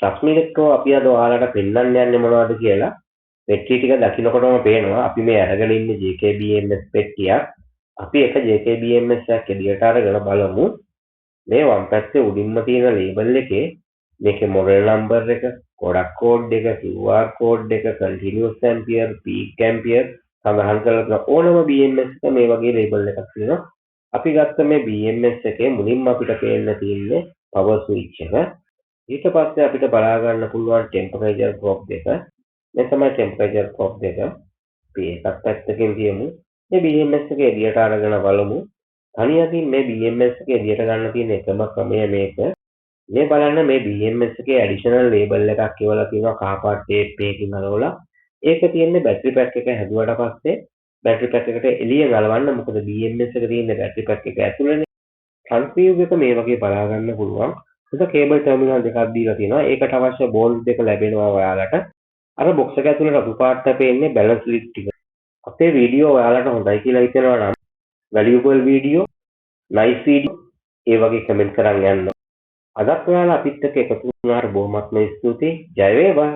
රශ්මි electro අපි අද ඔයාලට පෙන්වන්න යන්නේ මොනවද කියලා පෙට්ටිය ටික දකින්නකොටම පේනවා. අපි මේ අරගෙන ඉන්නේ JKBMS පෙට්ටියක්. අපි එක JKBMS එකක් එළියට අරගෙන බලමු. මේ වම් පැත්තේ උඩින්ම තියෙන ලේබල් එකේ මේකේ මොඩල් නම්බර් එක, ප්‍රොඩක්ට් කෝඩ් එක, QR code එක, කන්ටිනියස් ඇම්පියර්, පීක් ඇම්පියර් සඳහන් කරලා තියෙනවා. ඕනම BMS එක මේ වගේ ලේබල් එකක් තියෙනවා. අපි ගත්ත මේ BMS එකේ මුලින්ම අපිට පේන්න තියෙන්නේ පවර් ස්විච් එක. ඊට පස්සේ අපිට බලා ගන්න පුළුවන් ටෙම්පරේචර් ප්‍රොබ් දෙක. මේ තමයි ටෙම්පරේචර් ප්‍රොබ් දෙක. අපි ඒකත් පැත්තකින් තියමු. මේ BMS එක එළියට අරගෙන බලමු. තනි අතින් මේ BMS එක එළියට ගන්න තියෙන එකම ක්‍රමය මේක. මේ බලන්න, මේ BMS එකේ ඇඩිෂනල් ලේබල් එකක් එවලා තියෙනවා කහ පාට ටේප් එකකින් අලවලා. ඒක තියෙන්නේ බැටරි පැක් එක හැදුවට පස්සේ බැටරි පැක් එකට එළියෙන් අලවන්න. මොකද BMS එක තියෙන්නේ බැටරි පැක් එක ඇතුළේනේ. ෆ්‍රන්ට් වීව් එක මේ වගේ බලා ගන්න පුළුවන්. හොඳ කේබල් ටර්මිනල් දෙකක් දීලා තියෙනවා. ඒකට අවශ්‍ය බෝල්ට් දෙක ලැබෙනවා ඔයාලට. අර බොක්ස් එක ඇතුලේ රතු පාට පේන්නේ බැලන්ස් ලීඩ් ටික. අපේ වීඩියෝ ඔයාලට හොඳයි කියලා හිතෙනවා නම් වැලියුබල් වීඩියෝ, නයිස් වීඩියෝ ඒ වගේ කමෙන්ට් කරන් යන්න. අදත් ඔයාලා අපිත් එක්ක එකතු වුණාට බොහොමත්ම ස්තුතියි. ජය වේවා.